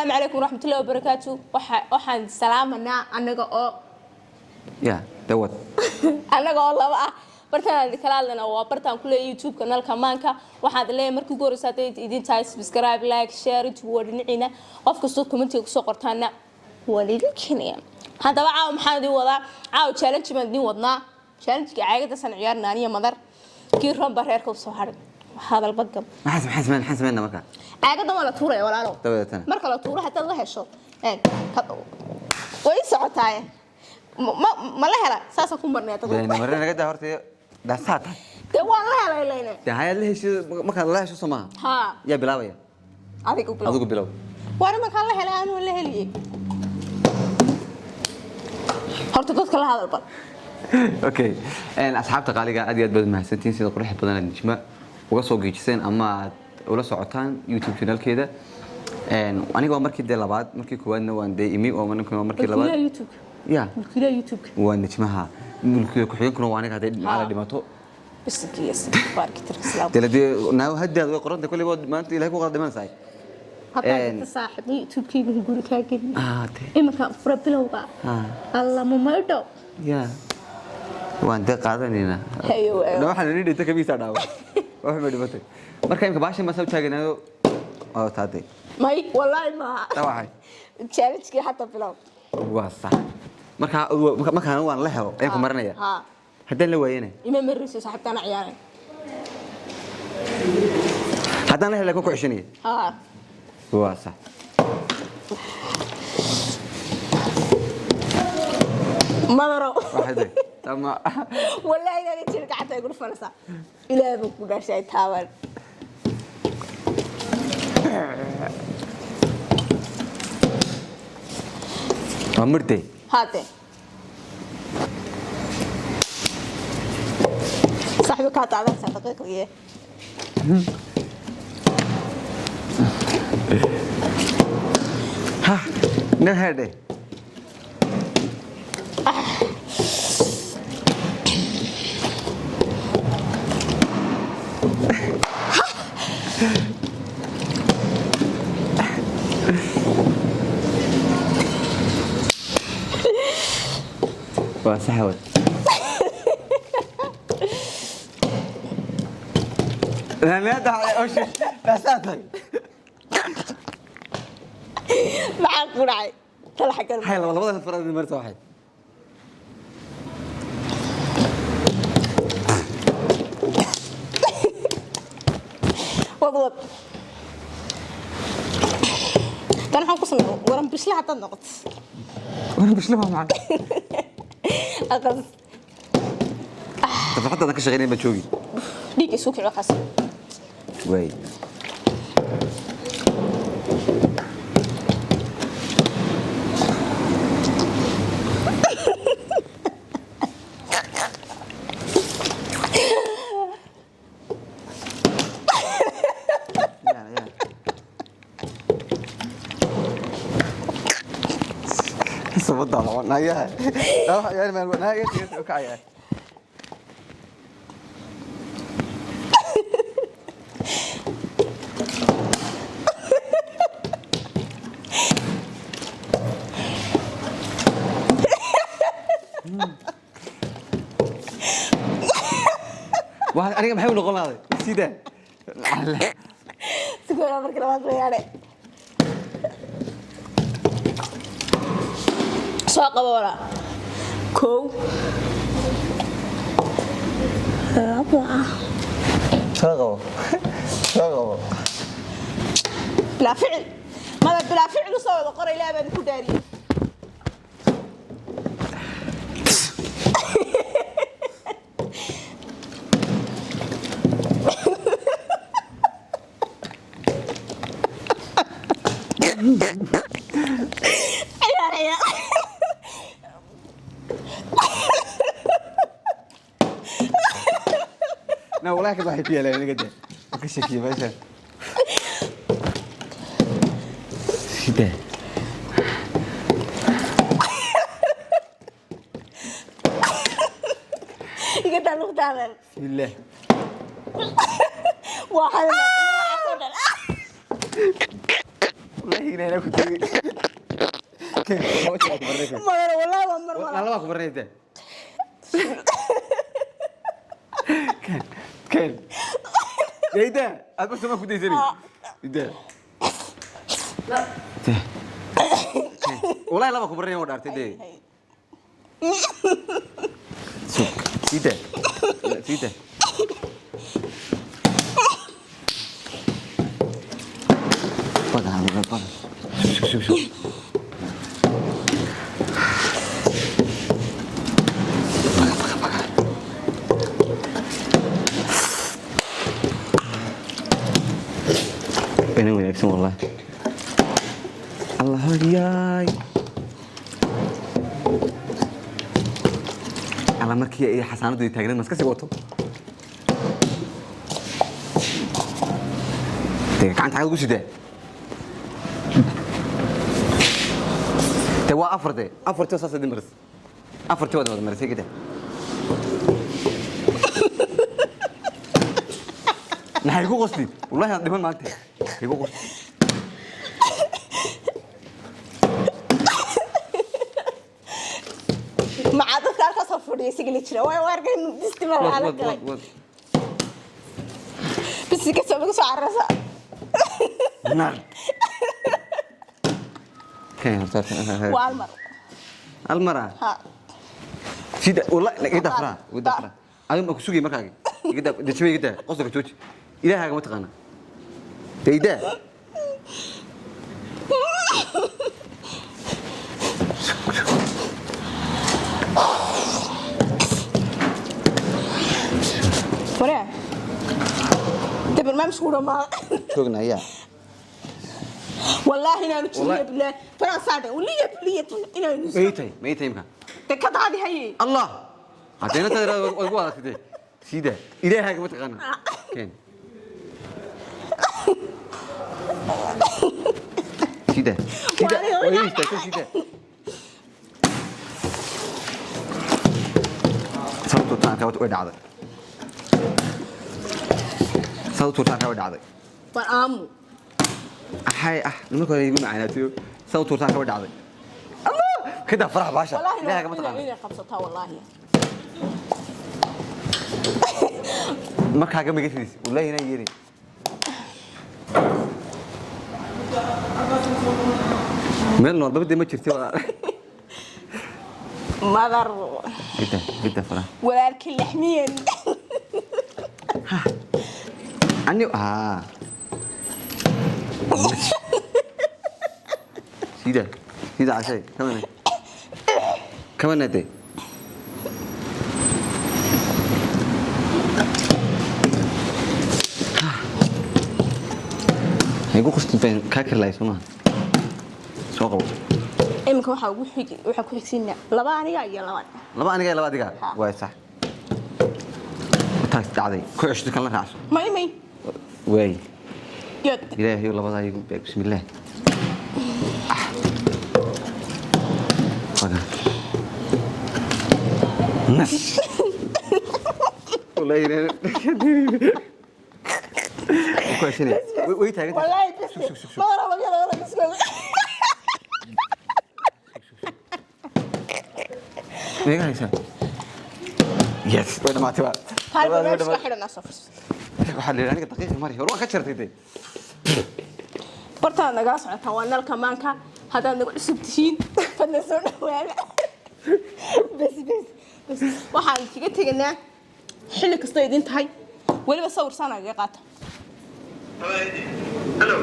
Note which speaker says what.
Speaker 1: Asalaamu calaykum waraxmatullahi wabarakaatu. Waxaan salaamanaa anaga oo
Speaker 2: Ya dawad.
Speaker 1: Annaga oo laba ah bartaan idin kala hadlayna waa bartaan ku leeyahay YouTube kanalka Maanka. Waxaad leeyahay markii ugu horreysa hadday idin tahay subscribe, like, share, intuu waa dhinaciina. Qof kastoo commentiga kusoo qortaana waa laidin keenaya. Haddaba caawa maxaan idin wadaa? Caawa challenge baan idin wadnaa. Challenge-ka caagadaasaan ciyaarna aniya Madar. Kii roon baa reerka usoo haray. Hadal badgab.
Speaker 2: Maxaan sameynaa marka?
Speaker 1: Caagadan waa la tuuraya, walaalo.
Speaker 2: Dabadeetana?
Speaker 1: Marka la tuuro, haddaad la hesho, way socotaaye. Ma la hela saasaan ku marnay dad.
Speaker 2: Dee marina naga daa horta, daasaa tahay.
Speaker 1: Dee waan la helay leyne.
Speaker 2: Dee hayaad la heshiyo, markaad la hesho soo maaha?
Speaker 1: Haa.
Speaker 2: Yaa bilaabaya?
Speaker 1: Adigu bilow.
Speaker 2: Adigu bilow.
Speaker 1: Waar markaan la helay anuu la heliyey. Horta dadka la hadal bal.
Speaker 2: Okay, asxaabta qaaliga, aad iyo aad baad mahadsantihiin sida quruxda badan aad Nijma uga soo geejiseen ama aad ula socotaan YouTube channelkeeda. Aniga waa markii dee labaad, markii koowaadna waan dee imi oo waa markii labaad.
Speaker 1: Mulkiilaha YouTube.
Speaker 2: Ya.
Speaker 1: Mulkiilaha YouTube.
Speaker 2: Waa Nijmaha, mulkiga ku-xigeenkuna waa aniga hadday macala dhimato.
Speaker 1: Bisigiis baarki tirka islaam.
Speaker 2: Dee dee naaw haddaad way qoranta kulli waad maanta Ilaahay ku qala dhimanaysaa.
Speaker 1: Haddaa jirta saaxiib YouTube-kayga guri kaa gelin.
Speaker 2: Ah, dee.
Speaker 1: Iminka fura bilowga. Alla ma maydho.
Speaker 2: Ya waan dee qaadanaynaa.
Speaker 1: Hayo, waayo.
Speaker 2: Na waxaan idin dhinta kabiisa dhaawa wax ma dhimatay. Marka imika baashan baan soo taaganaayo oo taade.
Speaker 1: May, wallaahi maaha.
Speaker 2: Tawaxay.
Speaker 1: Challenge-kii hadda bilow.
Speaker 2: Waa sax. Marka markaan waan la helo ayaan ku marinaya.
Speaker 1: Haa.
Speaker 2: Haddaan la waayana?
Speaker 1: Ima marayso saaxiibtaana ciyaaray.
Speaker 2: Haddaan la helo ku ceshanaya.
Speaker 1: Haa.
Speaker 2: Waa sax.
Speaker 1: Madaro.
Speaker 2: Waxay tama.
Speaker 1: Wallaahi inaad jir gacanta ay ku dhufanaysaa. Ilaahay buu ku dhashay taaban.
Speaker 2: Waa murtay.
Speaker 1: Haate saaxiibo kaa taadanaysaa daqiiqdii.
Speaker 2: Ha na hedhe. Waa sax wad.
Speaker 1: Maxaa ku dhacay talaxa gal?
Speaker 2: Hay laba labada farad marta waxay.
Speaker 1: Wad wad. Tan waxaan ku sameeya waran bisla haddaad noqoto.
Speaker 2: Waran bisla waa macaan.
Speaker 1: Aqas.
Speaker 2: Tafaxadda ka shaqeynay ma joogi.
Speaker 1: Dhiig isu kici waxaas.
Speaker 2: Way. Ya, ya. Sabada la naya. Ya ma naya kacaya. Waa aniga maxay u noqon lahaday? Sida.
Speaker 1: Sigooraa markii labaad la yaadhe. Soo qabo walaa. Kow, laba.
Speaker 2: Soo qabo. Soo qabo.
Speaker 1: Bilaa ficil mada, bilaa ficil usoo wada qora. Ilaah baan ku dhaariyey. Ciyaar ciyaar.
Speaker 2: Na wallahi ka baxay ku yaalaan aniga de. Ka shakiye meesha. Sida.
Speaker 1: Iga daa luqdaadan.
Speaker 2: Bismillah.
Speaker 1: Waa xanuun.
Speaker 2: Wallahi inayna ku tegay. Keen, laba jeer ku barnay.
Speaker 1: Madar, wallahi waa mar walaal.
Speaker 2: Laba ku barnay de. Keen, keen. Ida, aad bas ma ku daysani. Ida. Wallahi laba ku barnay oo dhaartay de. Sug. Ida. Ida. Baga, baga, baga. Sug, sug, sug. Baga, baga, baga. Ini wanaagsan wallahi. Allah yaay. Alla markii ay xasaanadu ay taagneed maska sii wato. Dee gacanta xagad ku sidee? Dee waa afar dee. Afartii saas idin maris. Afartii waad wada marisay gida. Maxay ku qosli? Wallahi aan dhiman maanta. Maxay ku qosli?
Speaker 1: Macaa dadka halkaasoo fadhiya isagana jira way arkay disti ma
Speaker 2: Wad
Speaker 1: la
Speaker 2: wad
Speaker 1: galay.
Speaker 2: Wad wad.
Speaker 1: Bisi ka soo lagu soo cararsa.
Speaker 2: Naar. Keen horta.
Speaker 1: Waa hal mar.
Speaker 2: Hal mar ah.
Speaker 1: Ha.
Speaker 2: Sida wallahi iga dafra, iga dafra. Adiga ma ku sugay markaaga. Iga daa, dejima iga daa, qosolka jooji. Ilaahaaga ma taqaana. Dee idaa.
Speaker 1: Waree de barnaamijku dhamaa.
Speaker 2: Joogna ayaa.
Speaker 1: Wallaahi inaanu
Speaker 2: Wallahi.
Speaker 1: jiriya bilaah faransaadhe waliya biliya inaanu
Speaker 2: Ma ii tahay, ma ii tahay imka.
Speaker 1: De ka daadi haye.
Speaker 2: Allah. Haddayna tahay waad ku wadaagtay. Sida ilaahaaga ma taqaana. Keen. Sida. Sida.
Speaker 1: Waa
Speaker 2: Waa ii istaagtay sida. Sababtu taanka way dhacday. Sababtu taanka way dhacday.
Speaker 1: War aamu.
Speaker 2: Axay ah, nimanka hore igu macaanaatiyo. Sababtu taanka way dhacday. Allah! Kada farax baasha.
Speaker 1: Wallaahi
Speaker 2: Ilaahaaga ma taqaana.
Speaker 1: inay qabsataa wallaahi.
Speaker 2: Markaaga maga tidis. Wallahi inaan yeelin. Meel nool dabadii ma jirtay waa.
Speaker 1: Madar.
Speaker 2: Gida, gida farax.
Speaker 1: Walaalkii laxmiyan.
Speaker 2: Ani ah. Sida, sida cashay, kamana. Kamana de. Igu qostin been kaa karlaay soo maaha. Soo qabo.
Speaker 1: Iminka waxaa ugu xigi waxaa ku xigsiinaa laba aniga iyo laba.
Speaker 2: Laba aniga iyo laba adiga.
Speaker 1: Ha.
Speaker 2: Waa sax. Taas dhacday. Ku ceshto kan la raacso.
Speaker 1: May may.
Speaker 2: Waay.
Speaker 1: Yod.
Speaker 2: Ilaahay labadaa igu beeg bismillaah. Ah. Baga. Nas. Wallahi inaan ku ceshanaya. Way taagan tahay.
Speaker 1: Wallaahi bisi.
Speaker 2: Sug, sug, sug, sug.
Speaker 1: Madar laba laba biskooda.
Speaker 2: Meega haysaa? Yes, way dhamaatay ba.
Speaker 1: Hal
Speaker 2: Labadaas way
Speaker 1: barnaamijka
Speaker 2: dhamaatay.
Speaker 1: xidhan asoo fursa.
Speaker 2: Waxaa la yidhi aniga daqiiqi mari hore waan ka jartay dee.
Speaker 1: Bartaad nagala socotaan waa nalka maanka. Haddaad nagu cusub tihiin fadlan soo dhawaada. Bes bes bes waxaan kaga teganaa xilli kastoo idin tahay weliba sawir saan nagaga qaata.
Speaker 3: Hello.